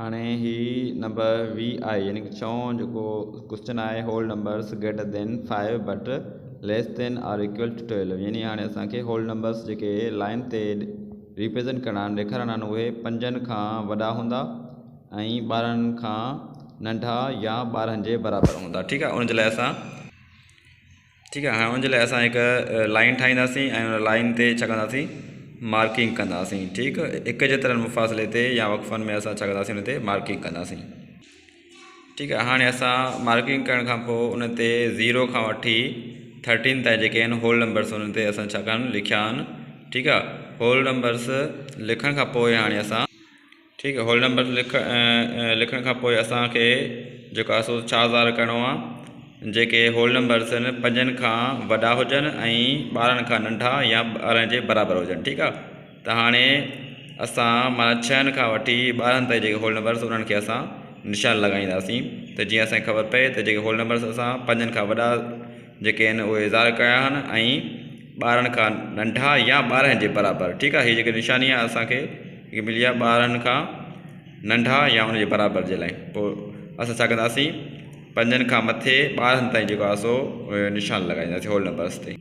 هاڻي هي number V آء يعني ڪه ڇهون جيڪو ڪوسچن آهي whole numbers greater than five but less than or equal to 12 يعني هاڻي اسانکي هول نمبرس جيڪي لائن تي ريپريزنٽ ڪرڻا آهن ڏيکارڻا آهن اهي پنجن کان وڏا هوندا ۽ 12 کان ننڍا يا 12 جي برابر هوندا ٺيڪ آهي ان جي لاء اسان ٺيڪ آهي هاڻي ان جي لاء اسان هڪ لائن ٺاهينداسين ۽ ان لائن تي ڇا ڪنداسين مارڪنگ ڪنداسين ٺيڪ هڪ جيترن مفاصلي تي يا وقفن ۾ اسان ڇا ڪنداسين ان تي مارڪنگ ڪنداسين ٺيڪ آهي هاڻي اسان مارڪنگ ڪرڻ کان پوء ان تي زيرو کان وٺي 13 تائين جيڪي آهن هول نمبرس انهن تي اسان ڇا ڪن لکيا آهن ٺيڪ آهي هول نمبرس لکڻ کان پوء هاڻي اسان ٺيڪ هول نمبر لک لکڻ کان پوء اسان کي جيڪو آهي سو ڇا ظاهر ڪرڻو آهي جيڪي هول نمبرس آهن پنجن کان وڏا هجن ۽ 12 کان ننڍا يا 12 جي برابر هجن ٺيڪ آهي ته هاڻي اسان معنيٰ ڇهن کان وٺي 12 تائين جيڪي هول نمبرس انهن کي اسان نشان لڳائينداسين ته جيئن اسانکي خبر پئي ته جيڪي هول نمبرس اسان پنجن کان وڏا جيڪي آهن اهي ظاهر ڪيا آهن ۽ 12 کان ننڍا يا 12 جي برابر ٺيڪ آهي هي جيڪي نشاني آهي اسانکي هي ملي آهي 12 کان ننڍا يا ان جي برابر جي لاء پوء اسان ڇا ڪنداسين پنجن کان مٿي 12 تائين جيڪو آهي سو نشان لڳائينداسين هول نمبرس تي.